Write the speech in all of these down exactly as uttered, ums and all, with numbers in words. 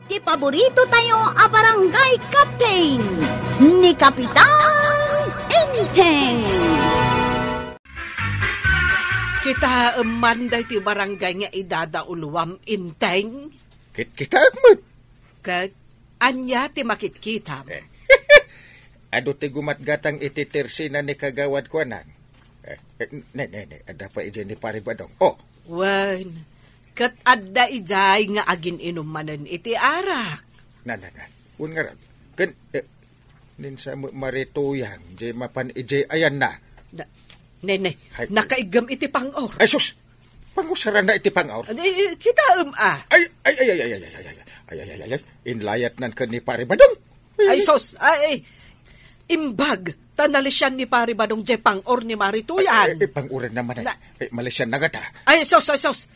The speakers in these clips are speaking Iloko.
Ti paborito tayo a barangay captain, ni Kapitan Enteng. Kitaem man daytoy barangay nga idadauluam, Enteng? Kit-, kitaek met. Ket ania ti makitkitam? Eh. Adu ti gumatgatang iti tersina ni Kagawad Kuanang. Eh, eh, ne, ne, ne, adda pay idiay ni Pari Badong. Oh. Wen, ket adda idiay nga agin-inum manen iti arak. Na, na, na. Wen ngarud. Ken, eh, ninsa met Mari Tuyang, diay mapan idiay ayanna. Na, ne, ne, Hay. Nakaiggem iti pang-or. Ay, sus! Pangusaranna iti pang-or. Ay, ay, kitaem, ah. Ay, ay, ay, ay. Inlayatnan ken ni Pari Badong. Ay, sus, ay, ay. Imbag, ta nalisian ni Pari Badong diay pang-or ni Mari Tuyang. Ay, ay, ay, pang-uran naman, ay. Na- Ay, malisian na gata. Ay, sus, ay, sus.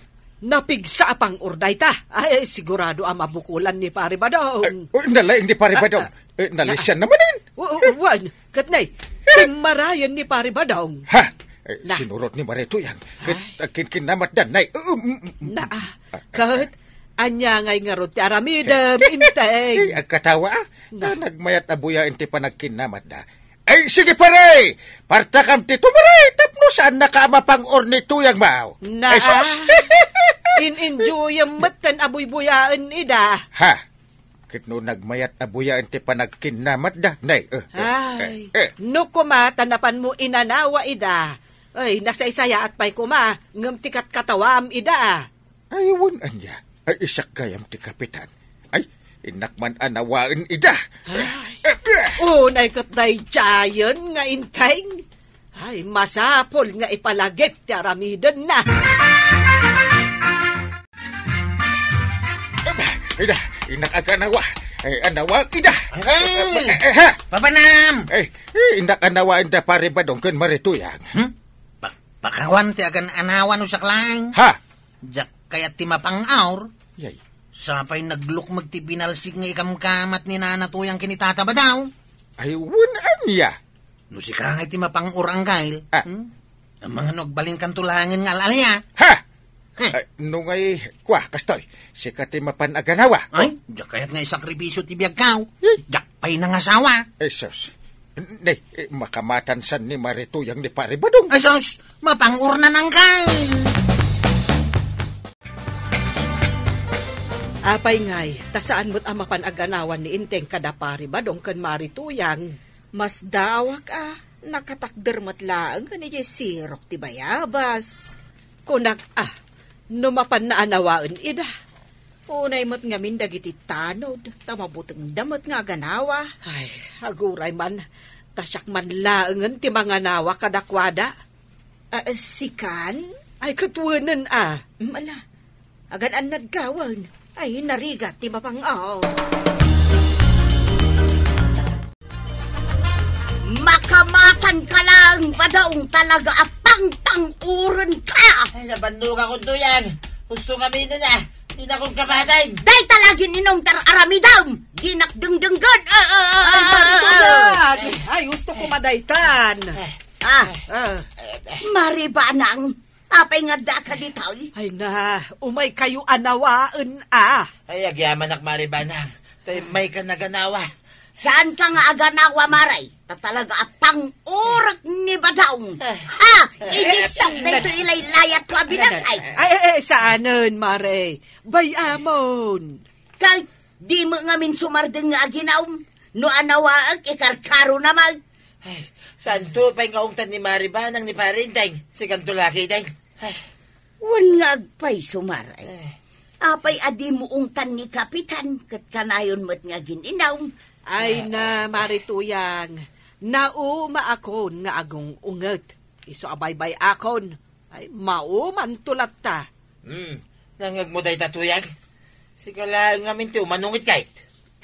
Napigsa a pang-or dayta. Ay, sigurado a mabukolan ni Pari Badong. Ay, oh, nalaing ni Pari Badong. Ah, ah. Eh, nalisian naman, eh. Wa-, wa-, wan, ket nay, timmarayen ni Pari Badong. Ha? Eh, Na. Sinurot ni Mari Tuyang. Ket Ay. Agkinkinnamatda, nay. Um, um, um. Na, ah, Ah, ah, ket, ah. Ania ngay ngarud ti aramidem, Enteng? Eh, agkatawa, ah. Na. Ta nagmayat a buyaen ti panagkinnamatda. Ay, sige, pare! Partakam ti tumari, tapno saannaka a mapang-or ni Tuyang Mao. Na, Ay, sus! ah. In-enjoyem met ken a buybuyaen ida. Ha? Ket no nagmayat a buyaen ti panagkinnamatda, nay, eh, eh, Ay, eh, eh. No koma ta napanmo inanawa ida. Ay, nasaysayaat pay koma, ngem ti katkatawaam ida. Ay, wen ania. Ay, isak gayam ti kapitan. Ay, innak man a nawaen ida. Ay. Eh, eh. Unay ket daydiayen nga Enteng. Ay, masapul nga ipalagip ti aramidenna. Ida, innak a nawa. Ay, a nawa, ida. Angkel! Eh, eh, ha? Papanam! Eh, eh, innak a nawa, inda Pari Badong ken Mari Tuyang. Hmm? Pa-, pakawan ti agan-anawa no siak laeng. Ha? Diak kayat ti mapang-or. Yay. Sapay naglukmeg ti binalsig nga ikamkamat ni Nana Tuyang ken ni Tata Badong. Ay, wen ania? No sika ngay ti mapang-or, Angkel. Ah. Hmm? Amangan no agbalinkanto laengen nga al-alia. Ha? Heh. Ay, no ngay, kua, kastoy, sika ti mapan a ganawa. Ay, diak kayat nga isakripisio ti biagko. Eh. Diak pay nangasawa. Eh, sus. Ne, eh, makamatansan ni Mari Tuyang ni Pari Badong. Ay, sus, mapang-ornan, Angkel. Apay ngay, ta saan met a mapan a ganawan ni Enteng kada Pari Badong ken Mari Tuyang? Masdaawak a nakatakder met laeng ken idiay sirok ti bayabas. Kunak a, no mapanna a nawaen ida. Unay met ngamin dagiti tanod, ta mabutengda met nga aganawa. Ay, aguray man, ta siak man laengen ti manganawa kadakuada. Ah, sikan? Ay, ket wenen a. Mm, ala. Agan-annad ka, wen. Ay, narigat ti mapang-, oh. Makamatan ka laeng, Badong, talaga a pangpang-uren ka. Ay, nabannog ako, Tuyang. Gusto nga minun, ah. Di na kong kamaten. Dayta la agin-inum ti ar-aramidem. Dinak dengdenggen. Ah, ah, ah, Ay, ah, Badong, ah. Ay, gusto ko madaytan. Eh, Ah, eh, eh, eh. Mari Banang, apay nga adda ka ditoy? Ay na, umay kayo a nawaen, ah. Ay, agyamanak, Mari Banang. Tay may ka naganawa. Saan ka nga aganawa, Mari? Ta talaga a pang-urek ni Badong. Eh. Ha? Eh, Igisok eh, daytoy ilaylayat ko a binasay. Ay, eh, eh, saanen, Mari? Bayamon. Kay, di mo ngamin sumardeng nga aginaom. No anawaek, ikarkaro na man. Ay, saanto pay nga ungtan ni Mari Banang ni Pari Enteng? Sikanto laki, Deng. Ay. Wen nga agpayso, Mari. Eh. Apay a di mo ungtan ni Kapitan, ket kanayon met nga agin-inum? Ay na, Mari Tuyang, nauma akon nga agung-unget. Isu a baybay-akon. Ay, maumanto latta. Hmm, nangngegmo dayta, Tuyang? Sika laeng ngamin ti umanunget kayt.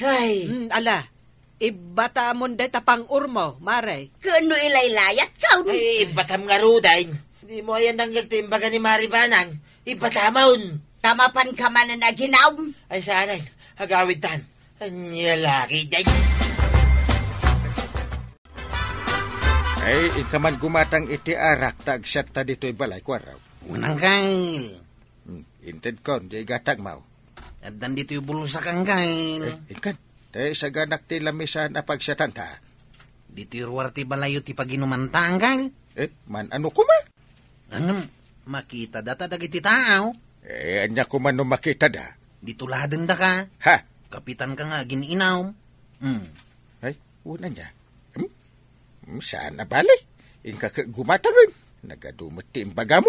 Ay. Hmm, ala, ibbatamon dayta pang-urmo, Mari. Ken no ilaylayat ka, no? Ay, ibbatam ngaruden. Di mo ayan nangngeg ti imbaga ni Mari Banang. Ibbatamon. Ta mapan ka manen a ginaom. Ay, saanen. Agawidtan. Ania lagi, Deng. Ay, inka man gumatang iti arak ta agsiatta ditoy balay, kuarok. Unang kail. Hmm, intedkon, di igatagmaw. Addan ditoy bulsak, Anggail. Eh, inkan, ta isaganak ti lamisaan a pagsiatanta. Ditoy ruar ti balayyo ti paginumanta, Anggail. Eh, man-ano koma? Ngem, makita data dagiti tao. Eh, ania koma no makita da? Ditoy ladenda ka. Ha? Kapitan ka nga agin-inum. Hmm. Ay, una niya. Hmm? Hmm, saan a bali? Inka ka gumatangen. Nagadu met ti imbagam.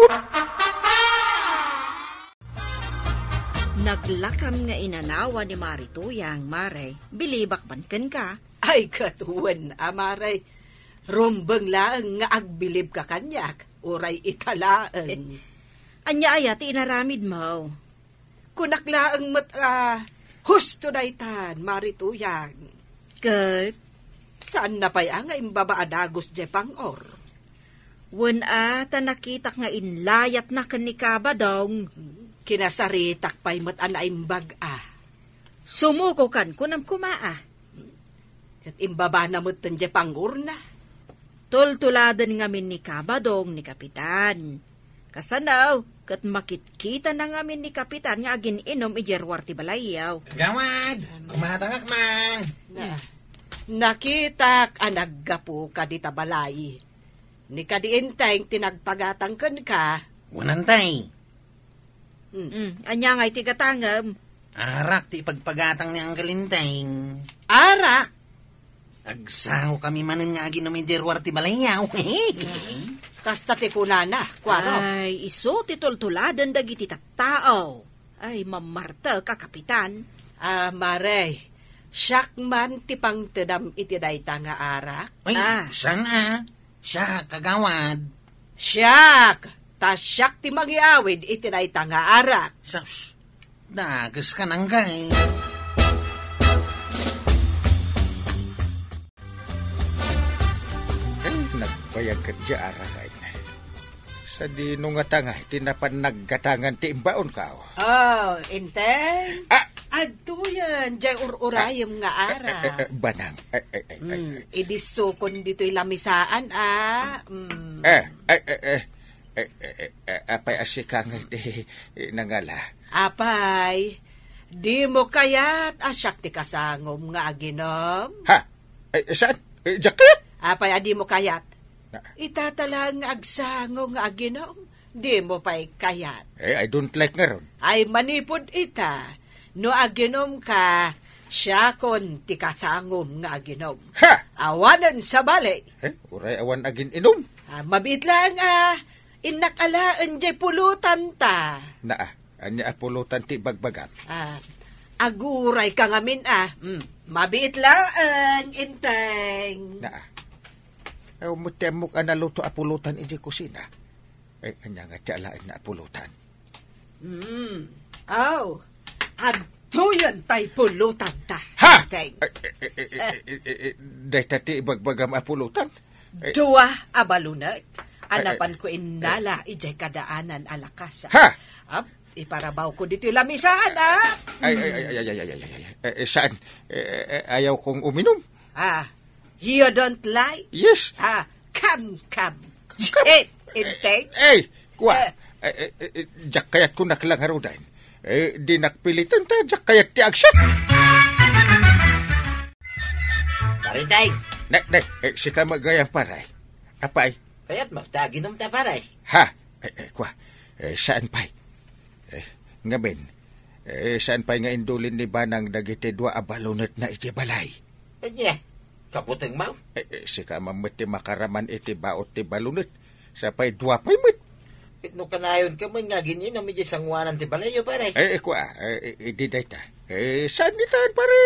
Naglakam nga inanawa ni Mari Tuyang, Mare. Bilibak man kenka. Ay, ket wen, a Mare. Rumbeng laeng nga agbilibka kaniak, uray ita laeng. Ania aya ti inaramidmo? Kunak laeng met a husto daytan, Mari Tuyang. Ket saanna pay a nga imbaba a dagus diay pang-or? Wen a, ta nakitak nga inlayatna ken ni Kabadong. Kinasaritak pay met a naimbag a. Sumukokan, kunam koma a. Ket imbabana metten diay pang-orna. Tultuladen ngamin ni Kabadong ni Kapitan. Kasano, ket makitkitana ngamin ni Kapitan nga agin-inum idiay ruar ti balayyo. Gawad, kumatangak man. Na, nakitak a naggapuka dita balay. Ni kadi Enteng ti nagpagatang kenka. Wen, Enteng. Hmm. Mm, ania ngay ti gatangem? Arak ti ipagpagatang ni Uncle Enteng. Arak? Agsangokami manen nga aginum idiay ruar ti balayyo. Kasta ti kunana, kuaro. Ay, isu ti tultuladen dagiti tattao. Ay, mamartek a Kapitan. A, Mare, siak man ti pangtedam iti dayta nga arak. Ay, Ah. saan a? Siak, kagawad. Siak, ta siak ti mangiawid iti dayta nga arak. Sus, dages ka, Nanggay. Ay, nagbayag ka diay arak, ay. Sadino ngata nga ti napan naggatangan ti imbaonko? Oh, Enteng? Ah! Adtoyen, diay ur-urayem nga arak. Eh, eh, eh, Banang. Eh, eh, eh, eh, Hmm, eh. Idissukon ditoy lamisaan, a. Hmm. Eh, eh, eh, eh. Eh, eh, eh, eh, apay a sika nga ti, eh, nangala? Apay, dimo kayat a siak ti kasangom nga aginum? Ha? Eh, eh, saan? Eh, diak kayat? Apay a dimo kayat? Na- Ita ta laeng nga agsango nga aginum, dimo pay kayat. Eh, I don't like ngarud. Ay, manipud ita, no aginumka, siakon ti kasangom nga aginum. Ha! Awanen sabali. Eh, uray awan agin-inum. Ah, mabiit laeng a, innak alaen diay pulotanta. Naa, ania a pulotan ti ibagbagam? Ah, agurayka ngamin a. Hmm, mabiit laeng, Enteng. Naa. Aw, met ti ammok a naluto a pulotan idiay kusina. Eh, ania nga ti alaenna a pulotan? Hmm. Aw, adtoyen tay pulotanta, Ha! Enteng. Eh, eh, eh, eh, eh, eh, eh, dayta ti ibagbagam a pulotan? Eh, Dua a balunet a Eh, eh, napanko innala idiay kadaanan a lakas. Ha! Ap, iparabawko ditoy lamisaan, a. Ay, ay, ay, ay, ay, ay, ay, ay, ay. Eh, eh, saan? Eh, eh, eh, ayaw kong uminum. Ah, you don't like? Yes. Ah, come, come. Come, come. Eh, Enteng? Eh, eh, kua. Eh. Eh, eh, eh, eh, diak kayat ko naklangarudan. Eh, dinak pilitan ta, diak kayat ti agsat. Pare Enteng. Ne, ne, eh, sika met gayam, pare. Apay? Kayatmo ta aginumta, pare? Ha? Eh, eh, kua. Eh, saan pay? Eh, ngamin, eh, saan pay nga indulin ni Banang dagiti dua a balunetna iti balay? Ania, kabutengmo? Eh, eh, sika man met ti makaraman iti baut ti balunet. Sa pay dua pay met. Ket no kanayonka man nga agin-inum iti sangoanan ti balayyo, pare? Eh, eh, kua, eh, eh, idi dayta. Eh, saan itan, pare?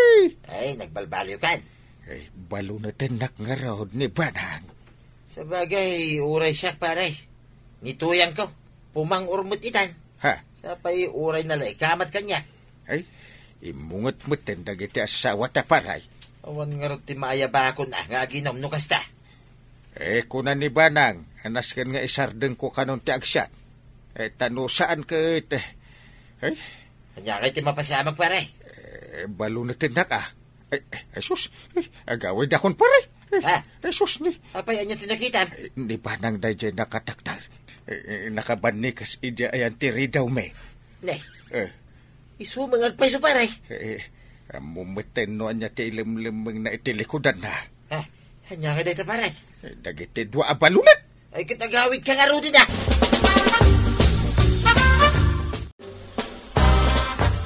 Ay, nagbalbaliwkan. Eh, balunetennak ngarud ni Banang. Sabagay, uray siak, pare. Ni Tuyangko, pumang-or met itan. Ha? Sa pay uray nalaikamat kaniak. Ay, immunget metten dagiti assawata, pare. Awan ngarud ti maayabakon a nga aginum no kasta. Eh, kuna ni Banang, a nasken nga isardengko kanon ti agsat. Eh, ta no saan ket, eh, ay. Ania ngay ti mapasamak, pare? Eh, balunetennak a. Ay, ay, ay, sus. Ay, agawidakon, pare. Ay, Ha? Ay, sus, ni. Apay, ania ti nakitam? Ay, ni Banang daydiay nakatakder. Ay, ay, nakabannikas idiay ayan ti ridawmi. Ne. Eh. Isu met nga agpayso, pare. Eh, ammom met no ania ti ilemlemmengna iti likudanna. Ah, ania nga dayta, pare? Eh, dagiti dua a balulet. Ay, ket agawidka ngaruden, ah.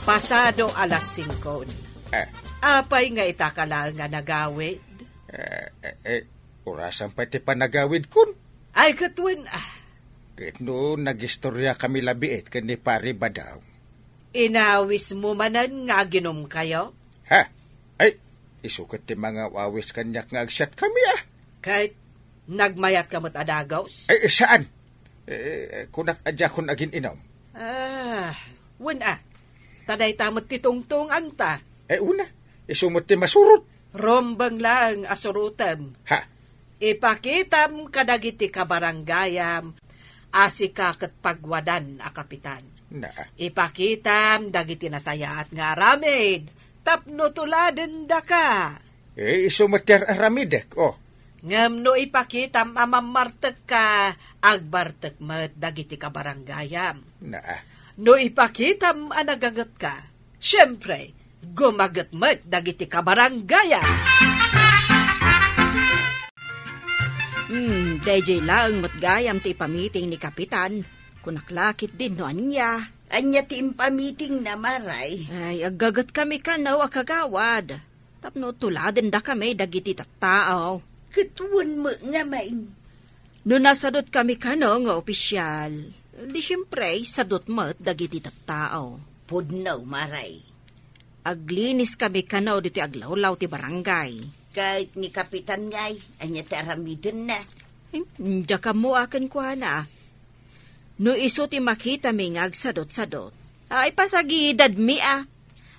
Pasado alas singko. Eh. Apay nga itaka laeng nga nagawid? Eh, eh, eh, orasan pay ti panagawidkon. Ay, ket wen, ah. Ket no nagistoriakami labiit ken ni Pare Badong. Inawismo manen nga aginumkayo? Ha? Ay, isu ket ti mangaw-awis kaniak nga agsiatkami, ah. Ket nagmayatka met a dagus? Ay, saan. Eh, kunak a diakon agin-inum. Ah, wen a. Ta dayta met ti tungtunganta. Eh, wen a. Isu met ti masurot. Rumbeng laeng a surotem. Ha? Ipakitam kadagiti kabaranggayam a sika ket pagwadan a kapitan. Na. Ipakitam dagiti nasayaat nga aramid tapno tuladendaka. Eh, isu met ti ar-aramidek, oh. Ngem no ipakitam a mammartekka, agbartek met dagiti kabaranggayam. Na. No ipakitam a nagagetka, siempre, gumaget met dagiti kabaranggayam. Hmm, daydiay laeng met gayam ti ipamiting ni Kapitan. Kunak la ketdin no ania. Ania ti impamitingna, Maray? Ay, aggagetkami kano a kagawad. Tapno tuladendakami dagiti tattao. Ket wen met ngamin. No nasadutkami kano nga opisial, di siempre, sadut met dagiti tattao. Pudno, Maray. Agliniskami kano ditoy aglawlaw ti barangay. Ket ni Kapitan ngay, ania ti aramidenna? Hmm, diak ammo a kenkuana. No isu ti makitami nga agsadutsadut, ay, pasagidadmi a.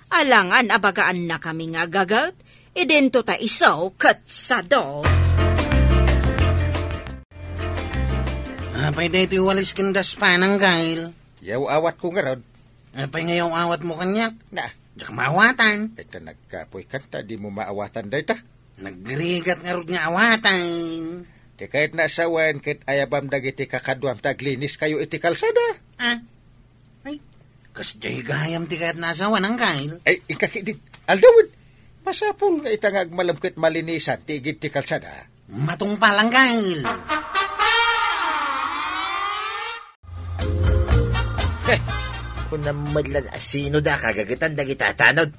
Alangan a bagaannakami nga agaget, idinto ta isu ket sadut. Apay daytoy walis ken daspanang, Gail? Yaw-awatko ngarud. Apay nga yaw-awatmo kaniak? Na. Diak maawatan. Ay, ta nagkapoy kanta, dimo maawatan dayta. Nagrigat ngarud nga awatan. Ti kayatna a sawen ket ayabam dagiti kakaduam ta agliniskayo iti kalsada. Ah? Ay, kasdiay gayam ti kayatna a sawen, Anggail. Ay, inka ketdin. Aldawen. Masapul nga ita nga agmalem ket malinisan ti igid ti kalsada. Matungpal, Anggail. Heh, kunam met laeng a sino da kagagetan dagita a tanod.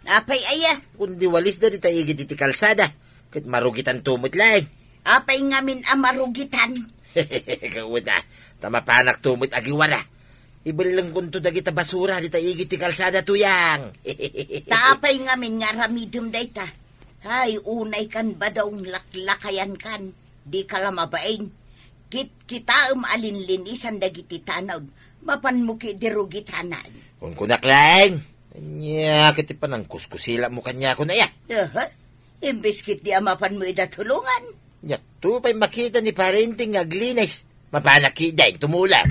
Apay aya? Kundi walisda dita igid iti kalsada, ket marugitanto met laeng. Apay ngamin a marugitan? Kauna, ta mapanakto met agiwara. Ibellengkonto dagita basura dita igid ti kalsada, Tuyang. Ta apay ngamin nga aramidem dayta? Ay, unaykan, Badong, laklakayankan. Dika la mabain. Kitkitaem a linlinisan dagiti tanod. Mapanmo ketdi rugitanan. Kunkunak laeng. Ania ket ti panangkuskusilamo kaniakon aya? Aha. Imbes ketdi a mapanmo ida tulongan. Diakto pay makita ni Pare Enteng nga aglinis. Mapanak ketdin tumulong.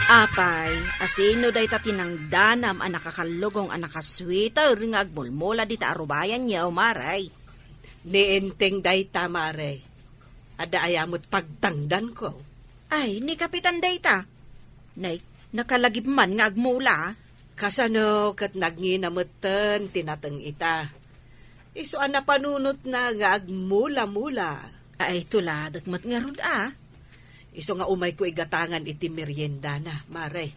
Apay, asino dayta tinangdanam a nakakallugong a nakasweater nga agmulmula dita a rubayan, Maray? Ni Enteng dayta, Mare. Adda aya met pagtangdanko? Ay, ni Kapitan dayta. Nay, nakalagip man nga agmula. Kasano ket nagngina metten ti nateng ita? Isu a napanunotna nga agmula-mula. Ay, tuladek met ngarud a. Isu nga umayko igatangan iti meriendana, Mare.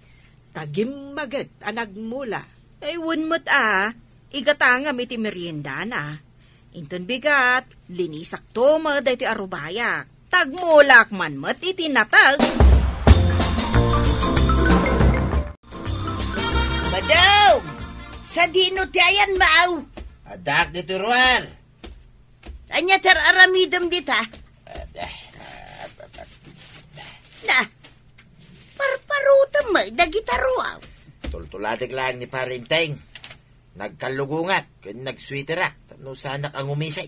Ta gimmaget a nagmula. Ay, wen met a, igatangam iti meriendana. Inton bigat, linisakto met daytoy a rubayak. Ta agmulak man met iti nateng. Badong! Sadino ti ayanmo? Addak ditoy ruar. Ania ti ar-aramidem dita? Na, parparutem met dagita ruar. Tultuladek laeng ni Pare Enteng. Nagkallugongak ken nagsweaterak tapno saanak a ngumisik.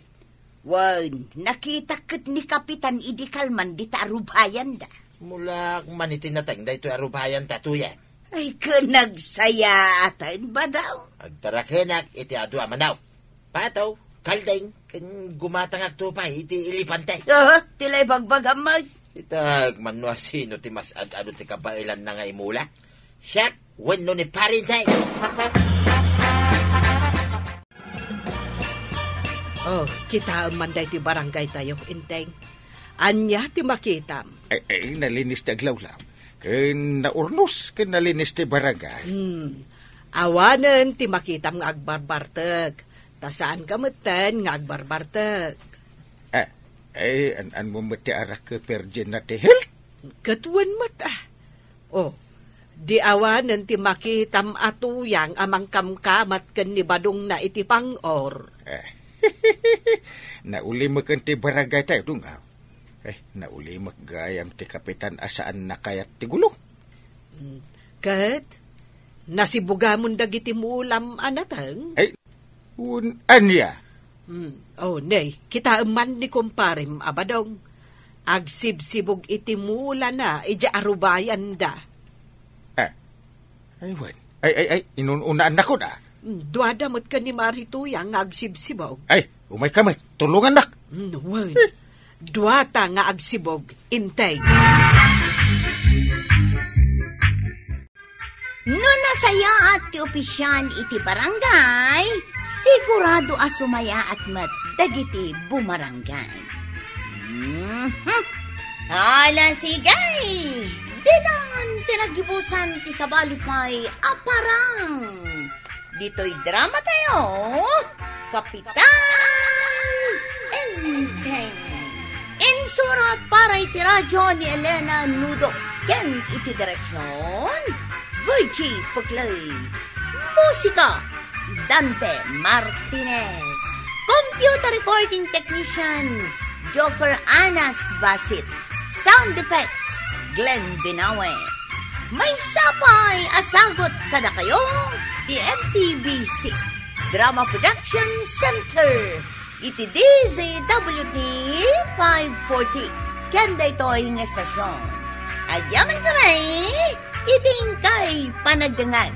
Wen, nakitak ket ni Kapitan idi kalman dita a rubayanda. Mulak man iti nateng daytoy a rubayanta, Tuyang. Ay, ket nagsayaat, Badong. Agtarakenak iti adu a manaw. Pataw, kalding, ken gumatangakto pay iti ilepante. Aha, ti la ibagbagam met. Itak man no asino ti mas ad-adu ti kabaelanna nga imula. Siak wenno ni Pare Enteng? Oh, kitaem man daytoy barangaytayo, Enteng. Ania ti makitam? Ay, ay, nalinis ti aglawlaw. Ken naurnos, ken nalinis ti barangay. Hmm. Awanen ti makitam nga agbarbartek. Ta saanka metten nga agbarbartek. Ah, ay, an-, an mo met ti arak ket virgin na ti health? Ket wen met, ah. Oh, di awanen ti makitam a tuyang a mangkamkamat ken ni Badongna iti pang-or. Eh, naulimeken ti barangaytayo, dungaw. Eh, naulimek gayam ti kapitan a saan nakayat ti gulo. Hmm, ket nasibugamon dagiti muulam a nateng? Ay, un-, ania? Hmm. Oh, ne, kitaem man ni kumparem a Badong. Agsibsibog iti mulana idiay arubayanda. Ah, ay, wen. Ay, ay, ay, inun-unaannakon, ah. Hmm, duada met ken ni Mari Tuyang nga agsibsibog. Ay, umayka met. Tulongannak. Hmm, wen. Duata nga agsibog, Enteng. No nasayaat ti opisyal iti barangay, sigurado a sumayaat met dagiti bumarangay. Mhm. Ala, sige! Ditan ti naggibusan ti sabali pay a parang. Ditoy dramatayo, Kapitan Enteng. Insurat para iti radyo ni Elena Nudo ken iti direksyon, Virgie Puclay. Musika, Dante Martinez. Computer recording technician, Joffer Anas Basit. Sound effects, Glenn Binawe. Maysa pay a sagut kadakayo ti M P B C Drama Production Center iti D Z W T five forty. Ken daytoy nga estasyon, agyaman kami iti inkay panagdengngeg.